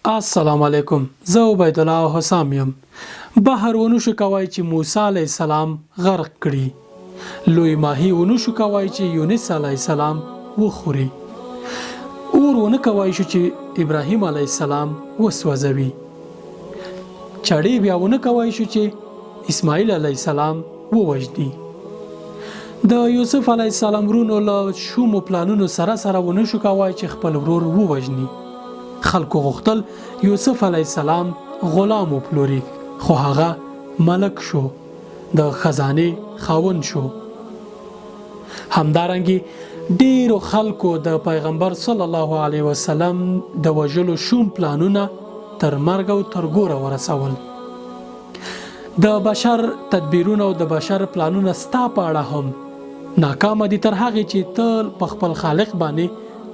السلام علیکم، زه عبیدالله حسام یم. بحر ونه شو کوای چې موسی علیه السلام غرق کړي، لوی ماهي ونه شو کوای چې یونس علیه السلام وخوري، اور ونه کوای شو چې ابراهیم علیه السلام وسوځوي، چړې بیا ونه کوای شو چې اسماعیل علیه السلام ووژني. د یوسف علیه السلام ورونو له شومو پلانونو سره سره ونه شو کوای چې خپل ورور ووژني. خلکو غوښتل یوسف علیه السلام غلام وپلوري، خو هغه ملک شو، د خزانې خاوند شو. همدارنګه ډیرو خلکو د پیغمبر صلی الله علیه وسلم د وژلو شوم پلانونه تر مرګ او تر ګوره ورسول. د بشر تدبیرونه او د بشر پلانونه ستا په اړه هم ناکامه دي، تر هغې چې ته په خپل خالق باندې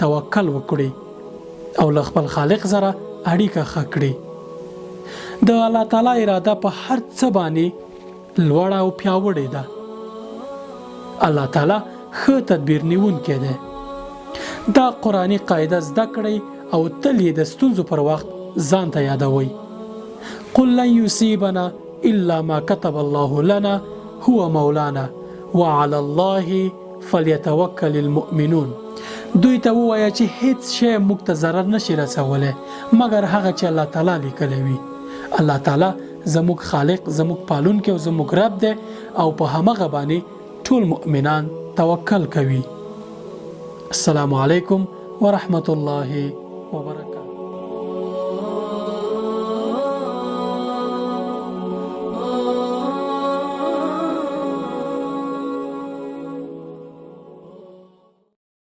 توکل وکړې او له خپل خالق سره اړیکه ښه کړې. د الله تعالی اراده په هر څه باندې لوړه او پیاوړې ده. الله تعالی ښه تدبیر نیونکی دی. دا قرآني قاعده زده کړئ او تل یې د ستونزو پر وخت ځان ته یادوئ. قل لن یصیبنا الا ما كتب الله لنا هو مولانا وعلى الله فلیتوکل المؤمنون. دوی ته ووایه چې هیڅ شی موږ ته ضرر نشي رسولی مګر هغه چې الله تعالی لیکلی وي. الله تعالی زموږ خالق، زموږ پالونکی او زموږ رب دی او په همغه باندې ټول مؤمنان توکل کوي. السلام علیکم ورحمت الله وبرکاته.